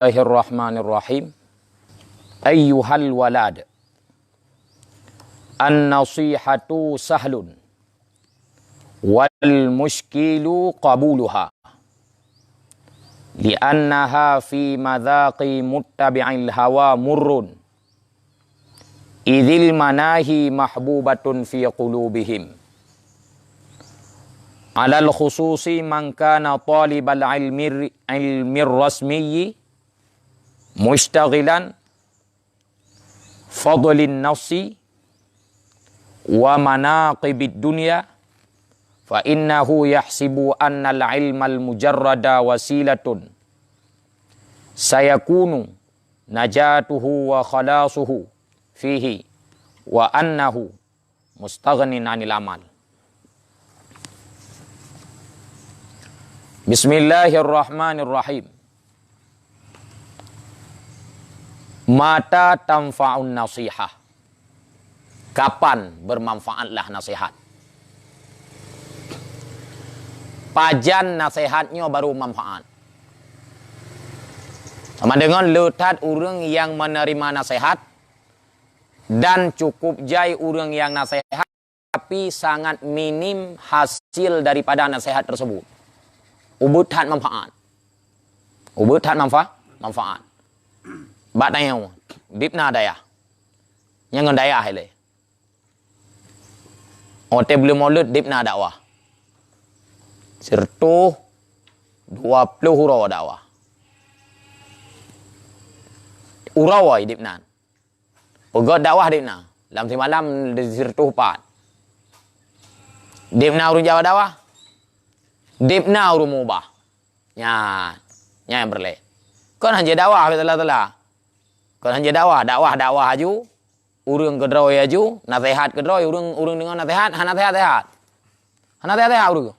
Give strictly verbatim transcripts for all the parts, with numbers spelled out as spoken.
Bismillahirrahmanirrahim. Ayyuhal walad. An-nasihatu sahlun. Wal mushkilu qabuluha. Li'annaha fi madhaqi muttabi'il hawa murrun. Idhil manahi mahbubatun fi qulubihim. Alal khususi man kana talibal ilmir, ilmir rasmiyyi mushtaghilan fadlin nafsi wa manaqibid dunya, fa innahu yahsibu annal ilmal mujarrada wasilatun sayakunu najatuhu wa khalasuhu fihi, wa annahu mustaghnin anil amal. Bismillahirrahmanirrahim. Mata tanfa'un nasihah? Kapan bermanfaatlah nasihat? Pajan nasihat nyoe baru manfaat? Sama dengan le that ureuëng nyang menerima nasihat dan cukup jai ureuëng nyang nasihat, tapi sangat minim hasil daripada nasihat tersebut. Ubeuet that manfaat. Ubeuet that manfa-, manfaat. Bak tanyoe, dibna dayah. Nyang ngon dayah ilée. Watée buleuen Maulud dibna dakwah. Sireutoh dua ploh uroe dakwah. Uroe dibna. Peugöt dakwah dibna. Lam simalam di sireutoh pat. Dibna ureuëng jawa dakwah. Dibna ureuëng mubah. Nyan, nyan nyang peureulée. Kon hana jeuet dakwah, beutala-tala. Kon hana jeuet dakwah, dakwah, dakwah aju. Ureuëng keudroe aju, nasihat keudroe, ureuëng, ureuëng deungoe nasihat, hana sehat-sehat. Hana sehat-sehat ureuëng.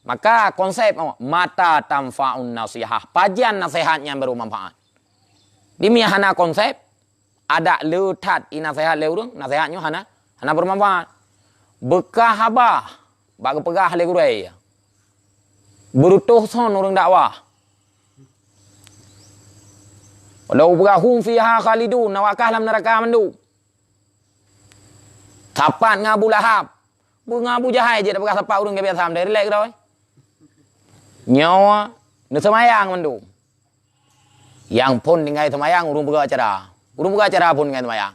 Maka konsep mata tanfa'un nasihah, pajan nasihat nyang baru manfaat. Di mia hana konsep, adak le that i nasihat lé ureuëng, nasihat nyoe hana, hana bermanfaat. Beukah haba bak geupeugah lé gurée. Beureutoh son ureuëng dakwah. Walau peugah hum fiha khalidun, awak kah lam neuraka mandum. Sapat ngon Abu Lahab. Beungon Abu Jahai jeuet peugah sapat ureuëng nyang biasa meudairek droe. Nyoe neuseumayang mandum. Nyang phon tinggai seumayang ureuëng peugah acara. Ureuëng peugah acara phon tinggai seumayang.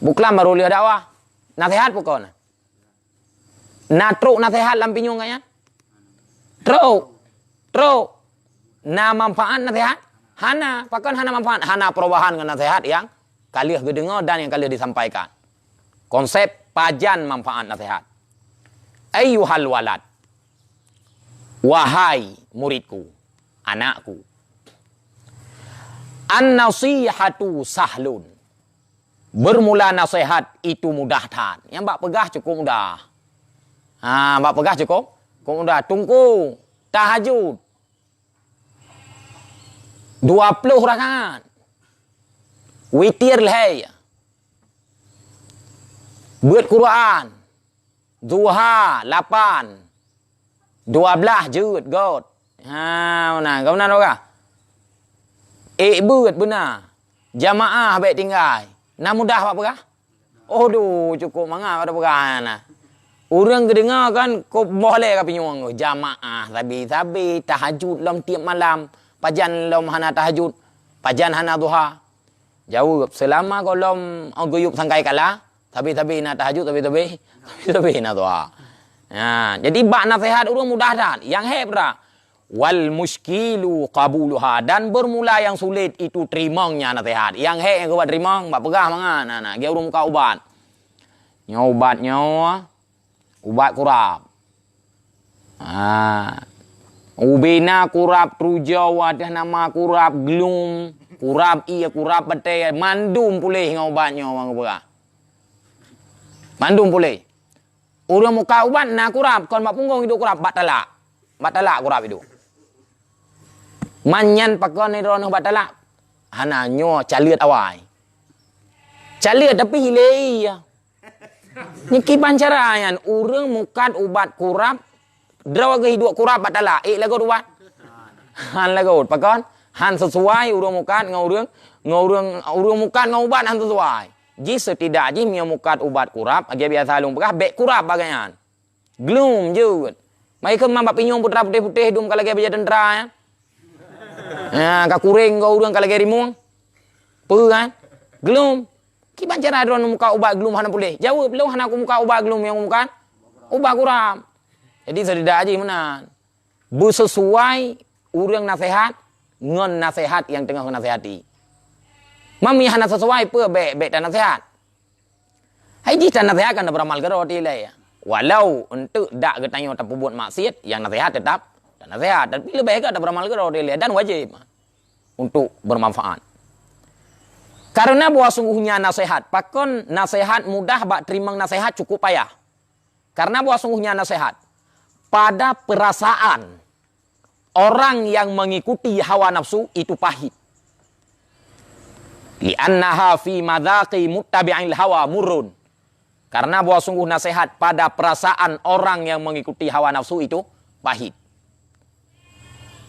Buklam baru lheueh dakwah. Nasihat pokok na. Na trok nasihat lam pinyueng gata nyan? Trok. Trok. Na manfaat nasihat? Hana. Pakon hana manfaat? Hana perubahan ngon nasihat nyang ka lheueh geudeungoe dan nyang ka lheueh disampaikan. Konsep pajan manfaat nasihat. Ayyuhal walad. Wahai muridku, anakku. An-nasihatu sahlun. Bermula nasihat itu mudah that. Nyang bak peugah cukup mudah. Ha, bak peugah cukup, cukup mudah. Teungku, tahajud. Dua ploh rakaat. Witir lhée. Beuet Quran. Duha lapan. Dua blaih jeuet göt. Ha, meunan, ka meunan ka. Ék beuet beuna. Jamaah bék tinggai. Na mudah bak peugah? Oh, duh, cukup mangat bak peugah na. Ureuëng geudeungoe kan, kok boh lé ka pinyueng. Jamaah sabe-sabe, tahajud lom tiep malam. Pajan lom hana tahajud. Pajan hana duha. Jaweueb, seulama gohlom, oh, geuyub sangkai kala, sabe-sabe na tahajud, sabe-sabe, sabe-sabe na duha. Nah, jadi bak nasihat ureuëng mudah that, nyang hék peue? Wal musykilu qabuluha, dan bermula yang sulit itu teurimongnya nasihat. Nyang hék nyang keubat teurimong, bak peugah mangat, nah, nah, geu ureuëng muka ubat. Nyoe ubat nyoe, ubat kurab. Ha. Ubena kurab trujau, ada nama kurab glum, kurab ie, kurab batée, mandum puléh ngon ubat nyoe ureuëng peugah. Mandum puléh. Ureuëng muka ubat na kurab, kon bak punggong iduek kurab, bak talak. Bak talak kurab iduek. Manyan pakon droeneuh bak talak? Hana, nyoe caleuet awai. Caleuet tapi hilée. Nyan kiban cara nyan, ureuëng mukat ubat kurab, droe geuh iduek kurab bak talak, ék lagot ubat. Han lagot. Pakon? Han sesuai ureuëng mukat ngon ureuëng, ngon ureuëng, ureuëng mukat ngon ubat han sesuai. Jih setidak jih meunyoe mukat ubat kurab, lagée biasa lôn peugah, bék kurab bagai nyan. Glum jeuet. Mai keu ma bak pinyueng putra putéh-putéh dum ka lagée bajée teuntra nyan. Ha, ka kureng keu ureuëng ka lagée rimueng. Peue kan? Glum. Kiban cara droeneuh mukat ubat glum hana puléh? Jaweueb lôn hana kumukat ubat glum nyang mukat ubat kurab. Jadi setidak jih meunan. Beusesuai ureuëng naseuhat ngon naseuhat nyang teungoh naseuhati. Meunyoe hana sesuai peue bék, bék tanaseuhat. Hai jih tanaseuhat kan beuramal keudroe teuh ilée. Walau eunteuk dak geutanyoe tapeubuet maksiat, nyang naseuhat teutap tanaseuhat, tapi leubeh gét tabeuramal keudroe teuh ilée dan wajéb untuk bermanfaat. Karena bahwa sungguhnya naseuhat, pakon naseuhat mudah bak teurimong naseuhat cukup payah. Karena bahwa sungguhnya naseuhat pada perasaan orang yang mengikuti hawa nafsu itu pahit. Li'annaha fi madzaqi muttabi'il hawa murrun. Karena bahwa sungguh naseuhat pada perasaan orang yang mengikuti hawa nafsu itu pahit.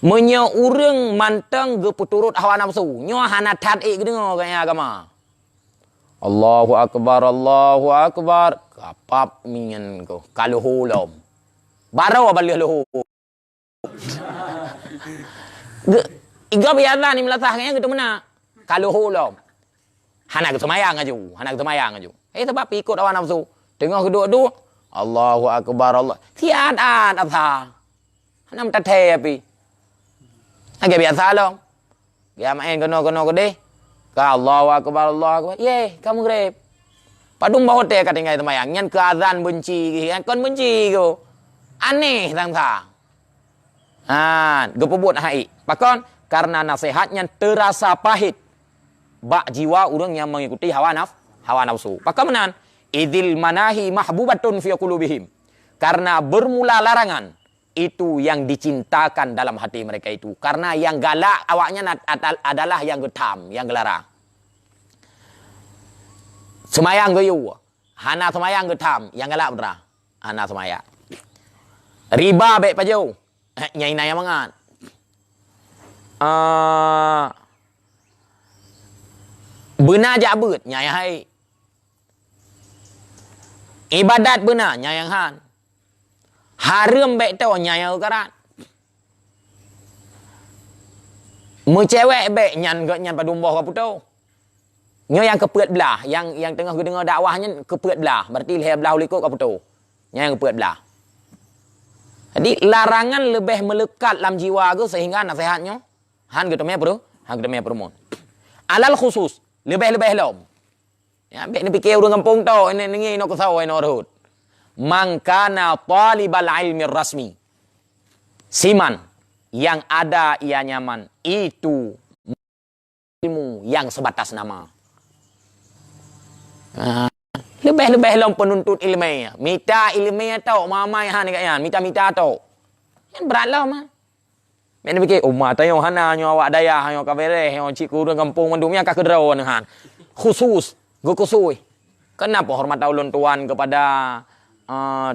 Meunyoe ureuëng mantong geupeuturot hawa nafsu, nyoe hana that ék geudeungoe keu agama. Allahu akbar, Allahu akbar. Kapap mieng ko, ka leuho lom. Baroe baleueh leuho. Ge-, iga biasa ni meulasah nyan geuteumeunak. Ka leuho lom. Hana geuseumayang aju, hana geuseumayang aju. Eh, sabab pih ikot hawa nafsu. Teungoh geuduek-duek, Allahu akbar, Allah. Siat-at asa. Hana meutathe api. Lagée biasa lom. Geujak maén keunoe-keunoe keudeh. Ka Allahu akbar, Allahu akbar. Yeh, ka meugreb. Padum bah watée ka tinggai seumayang. Nyan keu azan beunci geuh, nyan kon beunci geuh. Aneh sang-sang. Ha, geupeubuet hak ék. Pakon? Karena naseuhat nyan teurasa pahit bak jiwa ureuëng nyang mengikuti hawa naf-, hawa nafsu. Pakon meunan? Idzil manahi mahbubatun fi qulubihim. Karena bermula larangan itu yang dicintakan dalam hati mereka itu. Karena yang galak awaknyan ad-, ad-, adalah yang geutham, yang geularang. Seumayang geuyue, hana seumayang geutham, yang galak putra. Hana seumayang. Riba bék pajoh. Nyang inan nyang mangat. Ah, beuna jak beuet, nyan nyang hai. Ibadat beuna, nyan nyang han. Hareuem bék toe, nyan nyang karat. Meucewek bék, nyan gét nyan padum boh ka putôh. Nyoe nyang keupeuet blaih, nyang, nyang teungoh geudeungoe dakwah nyan keupeuet blaih, berarti lhée blaih u likot ka putôh. Nyan nyang keupeuet blaih. Jadi, larangan leubeh meulekat lam jiwa geuh sehingga naseuhat nyoe han geuteumé peureu-, han geuteumé peurumoh. Alal khusus, leubeh-leubeh lom. Ya, bék neupike ureuëng gampông toe, neungieng inoe keusoe inoe rhot. Man kana talibal ilmi rasmi. Siman yang ada ia nyaman itu ilmu yang sebatas nama. Ah, leubeh-leubeh lom peununtut iéleumé. Mita iéleumé tok, mamai han gét nyan, mita-mita tok. Nyan brat lom, ah. Meunan pike, umat tanyoe hana nyoe awak dayah, nyoe ka beureh, nyoe cit keu ureuëng gampông mandum nyan ka keudroe neuh han. Khusus, geukhusus. Kenapa hormat ulôn tuan kepada, eh,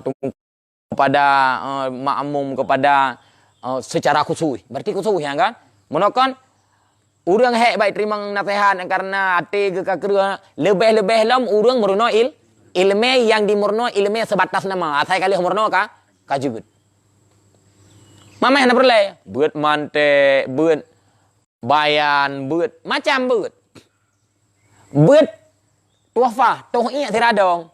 kepada, eh, makmum, kepada, eh, secara khusus. Berarti khusus, ya kan? Meunoe kon, ureuëng hék baik teurimong naseuhat karena até geuh ka kreueh, leubeh-leubeh lom ureuëng meurunoe il-, iéleumé nyang dimeurunoe iéleumé sebatas nama. Asai ka lheueh meurunoe ka, ka jeuet. Mamai hana peureulée. Beuet mantek, beuet bayan, beuet macam beuet. Beuet tuhfah, toh iék siradong.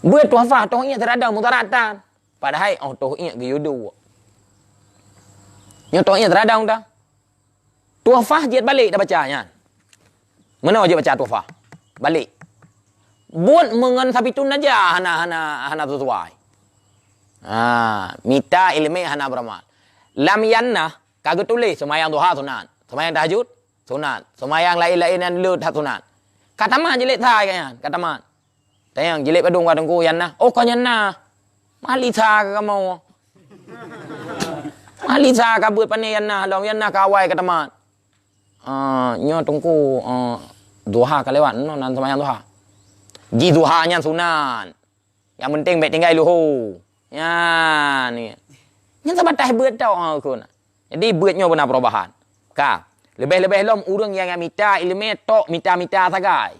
Beuet tuhfah, toh iék siradong, mutaratan. Padahai, oh, toh iék geuyue duek. Nyoe toh iék siradong dah. Tuhfah jeuet balek tabaca nyan. Meunoe jeuet baca tuhfah. Balek. Buet meungon sabitun aja hana, hana, hana sesuai. Ha, mita iéleumé hana beuramal. Lam nyang na ka geutuléh seumayang duha sunat, seumayang tahajud sunat, seumayang laén-laén nyan le that sunat. Ka tamat jilid sa nyan, ka tamat. Tanyong jilid padum ka teungku nyang na. Oh, ka nyang na. Mali sa ka kamoe. Mali sa ka beuet pane nyang na lom, nyang na ka awai ka tamat. Ah, nyoe teungku, ah, duha ka lewat, nyoe nan seumayang duha. Jih duha nyan sunat. Nyang penting bék tinggai luho. Nyan. Nyan sabatai beuet tok, ha, kon. Jadi, beuet nyoe beuna perubahan. Ka. Leubeh-leubeh lom ureuëng nyang mita iéleumé tok mita-mita sagai.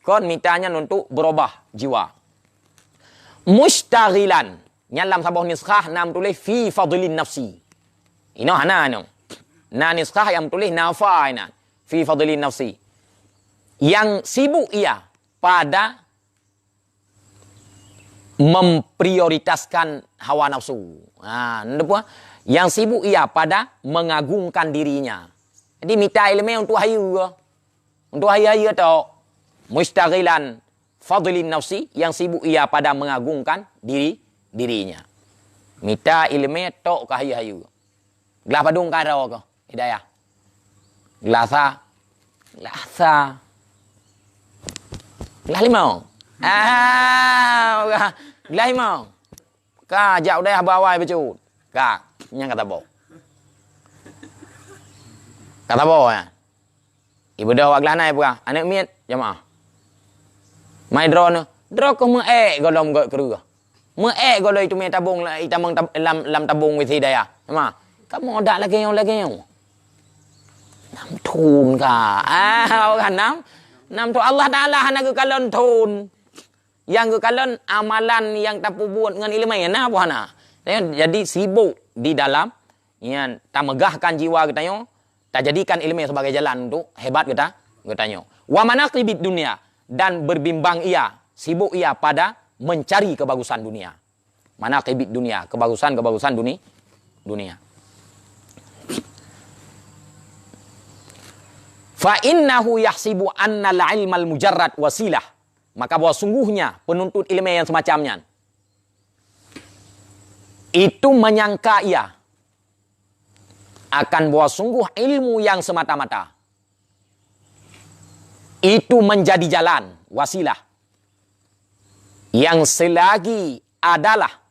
Kon mita nyan untuk beurubah jiwa. Mustaghilan. Nyan lam saboh nuskhah na meutuléh fi fadlin nafsi. Inoe hana nyoe. Na nuskhah nyang meutuléh nafa inan. Fi fadlin nafsi. Nyang sibuk ia pada memprioritaskan hawa nafsu. Ha, ndepa? Nyang sibuk ia pada mengagungkan dirinya. Jadi mita iéleumé untuk hayeue. Untuk hayeue-hayeue tok. Mustaghilan fadlin nafsi, yang sibuk ia pada mengagungkan diri dirinya. Mita iéleumé tok keu hayeue-hayeue. Glah padum ka droe kah? Hidayah. Glah sa. Glah sa. Glah limong. Ah, glah limong. Ka jak u dayah bawai bacut. Ka, nyang ka saboh. Ka saboh, ya. Ibeudôh awak glah nai peugah, "Aneuk miet, jamaah. Mai droeneuh, droe keuh meu-ék gohlom gét keureueh. Meu-ék gohlom itumé tabông la-, itamong tab-, lam, lam tabông wisi dayah. Jamaah, kamoe dak lagée nyoe, lagée nyoe." Nam thon ka. Ah, awak nam, nam thon. Allah Taala hana geukalon thon. Nyang geukalon amalan nyang tapeubuet ngon iéleumé, na apa hana? Jadi sibuk di dalam nyan tameugahkan jiwa geutanyoe, tajadikan iéleumé sebagai jalan untuk hebat geuta-, geutanyoe. Wa manaqibid dunya, dan berbimbang ia, sibuk ia pada mencari kebagusan dunia. Manaqibid dunya, kebagusan-kebagusan duni-, dunia. Fa innahu yahsibu annal ilmal mujarrad wasilah. Maka bahwa sungguhnya penuntut iéleumé yang semacam nyan itu menyangka ia akan bahwa sungguh ilmu yang semata-mata itu menjadi jalan, wasilah, yang selagi adalah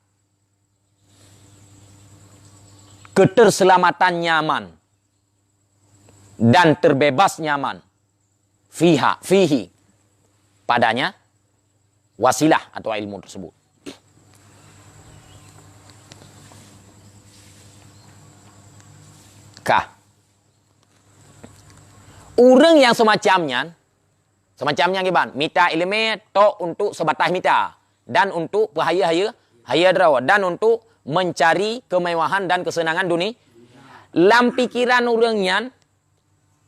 keterselamatan nyaman dan terbebas nyaman fiha, fihi, padanya wasilah atau ilmu tersebut. Kah. Ureuëng yang semacam nyan, semacam nyan kiban, mita iéleumé tok untuk sebatas mita dan untuk peuhayeue-hayeue, hayeue droe dan untuk mencari kemewahan dan kesenangan duni-, lam pikiran ureuëng nyan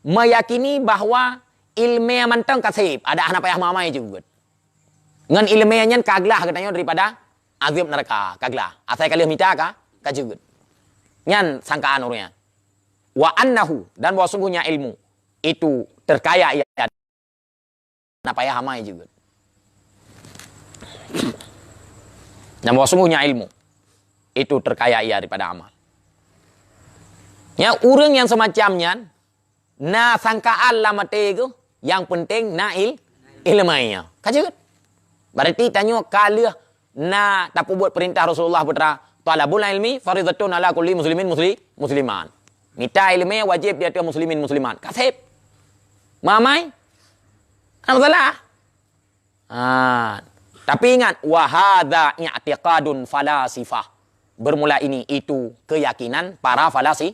meyakini bahwa iéleumé mantong ka sép, adak hana payah mamai jeuet. Ngon iéleumé nyan ka glah geutanyoe daripada azab neraka, ka glah. Asai ka lheueh mita ka, ka jeuet. Nyan sangkaan ureuëng nyan. Wa annahu, dan bahwa sungguhnya ilmu itu terkaya ia, hana payah amai jeuet. Dan bahwa sungguhnya ilmu itu terkaya ia daripada amal. Ya, ureuëng yang semacam nyan, na sangkaan lam até geuh, yang penting na il-, iéleumé nyan. Ka jeuet. Berarti tanyoe ka lheueh na tapeubuet perintah Rasulullah putra, "Talabul ilmi faridatun ala kulli muslimin musli-, musliman." Mita iéleumé wajéb di ateueh muslimin muslimat. Ka sép. Mamai? Hana masalah. Ah, tapi ingat, wa hadza i'tiqadun falasifah. Bermula ini itu keyakinan para falasi-,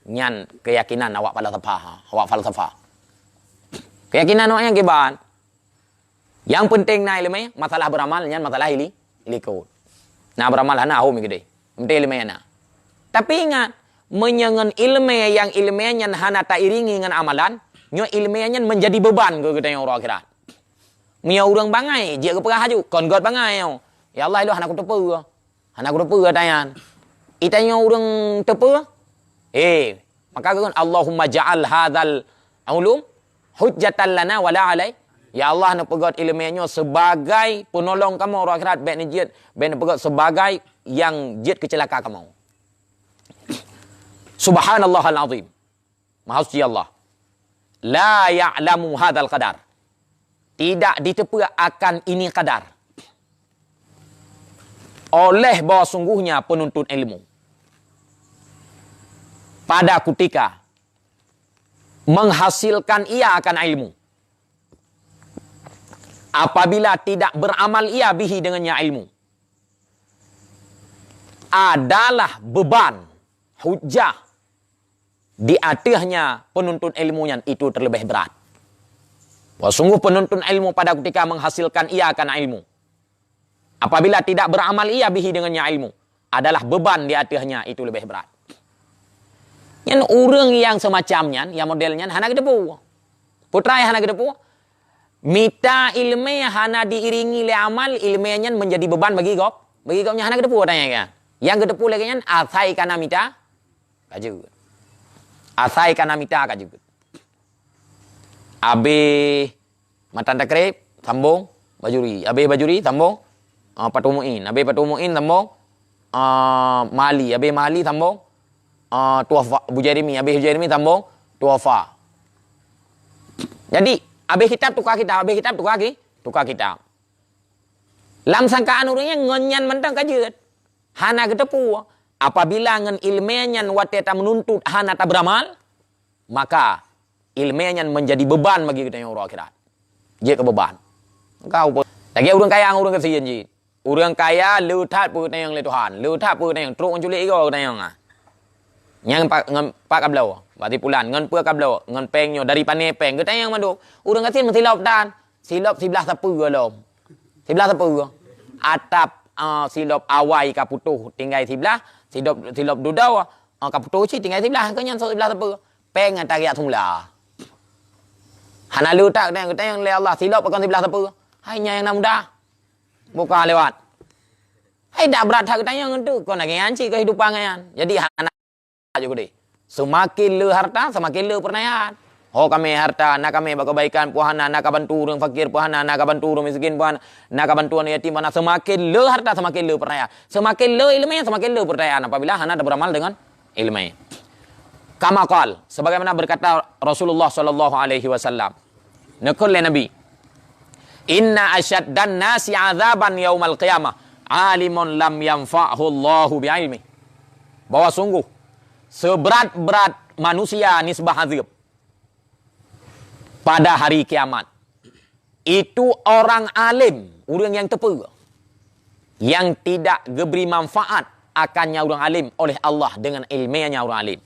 nyan keyakinan awak falsafah, awak falsafah. Keyakinan awak nyan kiban. Yang penting na iéleumé, masalah beramal nyan masalah ili-, ilikot. Na beramal hana hom gede. Penting iéleumé na. Tapi ingat, meunyoe ngon iéleumé nyang iéleumé nyan hana tairingi ngon amalan, nyoe iéleumé nyan menjadi beban keu geutanyoe uroe akhirat. Meunyoe ureuëng bangai, jeuet geupeugah aju, kon gét bangai nyoe. Ya Allah, ilôn hana kuteupeue. Hana kuteupeue ata nyan. Itanyoe ureuëng teupeue? Eh, maka geukheun, "Allahumma ja'al hadzal ulum hujjatan lana wa la alai." Ya Allah, neupeugét iéleumé nyoe sebagai peunolong kamoe uroe akhirat, bék neujeuet, bék neupeugét sebagai nyang jeuet keuceulaka kamoe. Subhanallahal azim. Maha suci Allah. La ya'lamu hadzal qadar. Tidak diteupeue akan ini qadar. Oleh bahwa sungguhnya penuntut ilmu pada kutika menghasilkan ia akan ilmu. Apabila tidak beramal ia bihi dengannya ilmu, adalah beban, hujah di ateuehnya penuntut ilmu nyan itu terlebih berat. Bahwa sungguh penuntut ilmu pada ketika menghasilkan ia karena ilmu. Apabila tidak beramal ia bihi dengannya ilmu, adalah beban di ateuehnya itu lebih berat. Nyan ureuëng nyang semacam nyan, nyang model nyan hana geuteupeue. Peutrai hana geuteupeue. Mita ileumé hana diiringi lé amal, ileumé nyan menjadi beban bagi gob. Bagi gob nyan hana geuteupeue tanya kan. Nyang geuteupeue lagée nyan asai kana mita ka jeuet. Asai kana mita ka jeuet. Abéh matan takrib, sambong bajuri. Abéh bajuri, sambong, ah, Fathul Muin. Abéh Fathul Muin, sambong, ah, Ma'ali. Abéh Ma'ali, sambong, ah, Tuhfa, Bujairimi. Abéh Bujairimi, sambong Tuhfa. Jadi, abéh kitab tukar kitab, abéh kitab tukar ki-, tukar kitab. Lam sangkaan ureuëng nyan ngon nyan mantong ka jeuet. Hana geuteupeue. Apabila ngon ileumé nyan watée tameununtut hana tabeuramal, maka ileumé nyan menjadi beban bagi geutanyoe uroe akhirat. Jeuet keu beban. Kau pe-, lagée ureuëng kaya ngon ureuëng gasien jih. Ureuëng kaya le that peue geutanyong lé Tuhan, le that peue geutanyong, trok ngon culek igoe geutanyong, ah. Nyang pat, ngon pat ka bloe, bak sipulan, ngon peue ka bloe, ngon péng nyoe, dari pané péng, geutanyong mandum. Ureuëng gasien meusilop tan, silop siblah sapeue lom. Siblah sapeue? Atap, ah, silop awai ka putôh tinggai siblah, silop, silop dudoe, ah, ka putôh cit tinggai siblah, keu nyan siblah sapeue? Péng nyang tariak seumula. Hana le that geutanyong, geutanyong lé Allah, silop pakon siblah sapeue? Hai nyan nyang na mudah. Buka lewat. Hai dak brat that geutanyong tu, kon lagée nyan cit keuhidupan nyan. Jadi hana ju keudeh. Seumaken le harta, seumaken le peurnayaan. Ho kamé harta, na kamé bak keubaikan, peue hana, na ka bantu ureuëng fakir, peue hana, na ka bantu ureuëng miskin, peue hana, na ka bantu aneuk yatim, peue hana, seumaken le harta, seumaken le peurnayaan. Seumaken le ileumé, seumaken le peurnayaan apabila hana tabeuramal deungon ileumé. Kama qal, sebagaimana berkata Rasulullah sallallahu alaihi wasallam. Neukheun lé Nabi, "Inna asyaddan nasi azaban yaumal qiyamah, alimun lam yanfa'hu Allahu bi ilmi." Bahwa sungguh, seberat-berat manusia nisbah azab pada hari kiamat, itu orang alim, ureuëng nyang teupeue, nyang tidak geubri manfaat akannya ureuëng alim oleh Allah dengan ileumé nya ureuëng alim.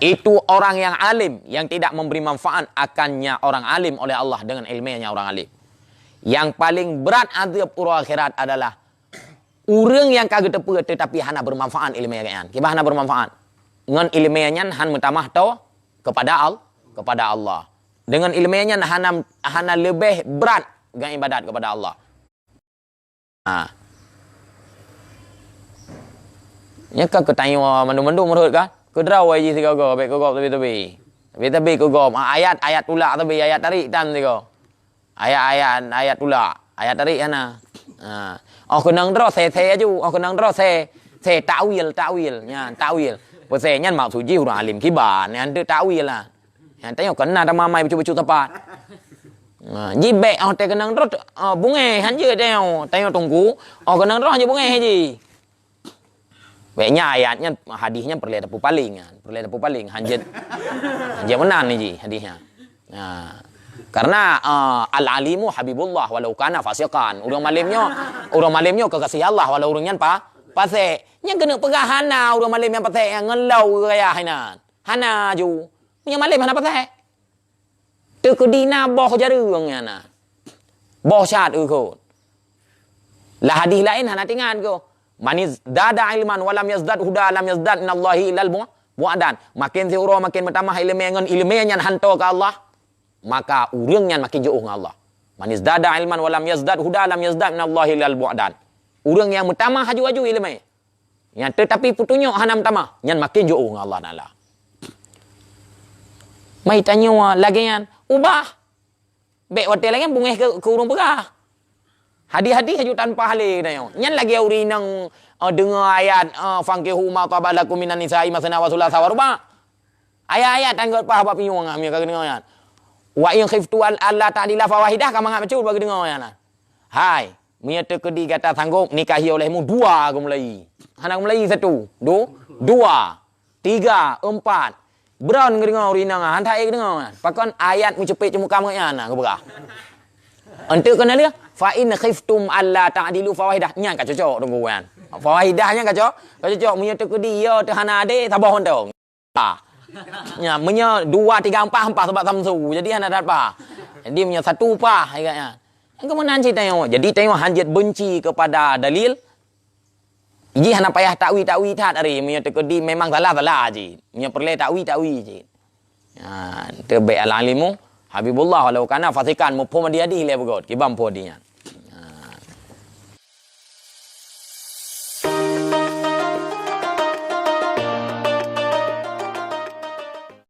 Itu orang yang alim, yang tidak memberi manfaat akannya orang alim oleh Allah dengan ileumé nya ureuëng alim. Yang paling berat azab uroe akhirat adalah ureuëng nyang ka geuteupeue tetapi hana bermanfaat ileumé nyan. Kiban hana bermanfaat? Ngon ileumé nyan han meutamah toe kepada Al-, kepada Allah. Dengan ileumé nyan hana, hana leubeh brat geuibadat kepada Allah. Ha. Nyan ka keutanyoe mandum-mandum rhot ka? Keudraw ai jih sigoe-goe, bék keu gob teubi-teubi. Teubi-teubi keu gob. Ha, ayat, ayat tulak teubi, ayat tarék tan sigoe. Ayat, ayat, ayat tulak. Ayat tarék hana. Ha. Oh keunong droe se, se aju. Oh keunong droe se, se takwil, takwil. Nyan, takwil. Peue se nyan maksud jih ureuëng alim kiban. Nyan tu takwil lah. Nyan tanyoe keunan tamamai bacut-bacut sapat. Ha, jibék oh teukeunong droe, oh, bungéh han jeuet tanyoe. Tanyoe teungku, oh keunong droe han jeuet bungéh jih. Bék nyan ayat nyan, hadis nyan peureulée tapeupaléng nyan. Peureulée tapeupaléng, han jeuet, han jeuet meunan jih hadis nyan. Ha. Karena, eh, al-alimu habibullah walau kana fasiqan. Ureuëng malém nyoe, ureuëng malém nyoe keukaséh Allah walau ureuëng nyan pa, pasék. Nyan keuneuk peugah hana ureuëng malém nyang pasék nyang ngon lom gaya hina. Hana ju. Meunyoe malém hana pasék. Teukeudi na boh jareueng nyang na. Boh syarat eukot. Lam hadis laén hana teuingat keu, "Man izdada ilman wa lam yazdad huda lam yazdad minallahi illal bu-, bu'dan." Makin siuroe makin meutamah ileumé ngon ileumé nyan hanto keu Allah, maka ureuëng nyan makin jiôh ngon Allah. "Man izdada ilman wa lam yazdad huda lam yazdad minallahi illal bu'dan." Ureuëng nyang meutamah aju-aju ileumé, nyan teutapi peutunyok hana meutamah, nyan makin jiôh ngon Allah Taala. Mai tanyoe lagée nyan, ubah. Bék watée lagée nyan beungéh keu, keu ureuëng peugah. Hadis-hadis aju tanpa halé tanyoe. Nyan lagée ureuëng inong, eh, deungoe ayat, eh, "Fankihu ma taba lakum minan nisa'i masna wa sulasa wa ruba'." Ayat-ayat tan gét paih bak pinyueng, ah, meunyoe ka geudeungoe nyan. "Wa in khiftu an, alla ta'dila fawahidah," ka mangat bacut bak geudeungoe nyan. Hai, meunyoe teukeudi gata sanggob nikahi olehmu dua geumulai. Hana geumulai satu, du-, dua, tiga, empat. Beuraun geudeungoe ureuëng inong, han that geudeungoe. Pakon ayat meuceupet ceumukam ngon nyan na geupeugah. Enteuk keunan lheueh, "Fa in khiftum alla ta'dilu fawahidah." Nyan ka cocok teungku nyan. Fawaidah nyan ka cok, ka cocok meunyoe teukeudi ya teuhana adé saboh mantong. Ah. Nya, meunyoe dua, tiga, empat, empat sebab samsu. Jadi hana dapat. Jadi meunyoe satu pah agaknya. Yang kemudian cerita yang, jadi tengok hanjat benci kepada dalil. Ji hana payah takwi-takwi that hari. Meunyoe teukeudi memang salah, salah ji. Meunyoe peureulée takwi, takwi ji. Ha, teuh bék alang ilmu. Habibullah walau kana fasikan, muphom di hadis lé beugôt. Kiban phom di nyan.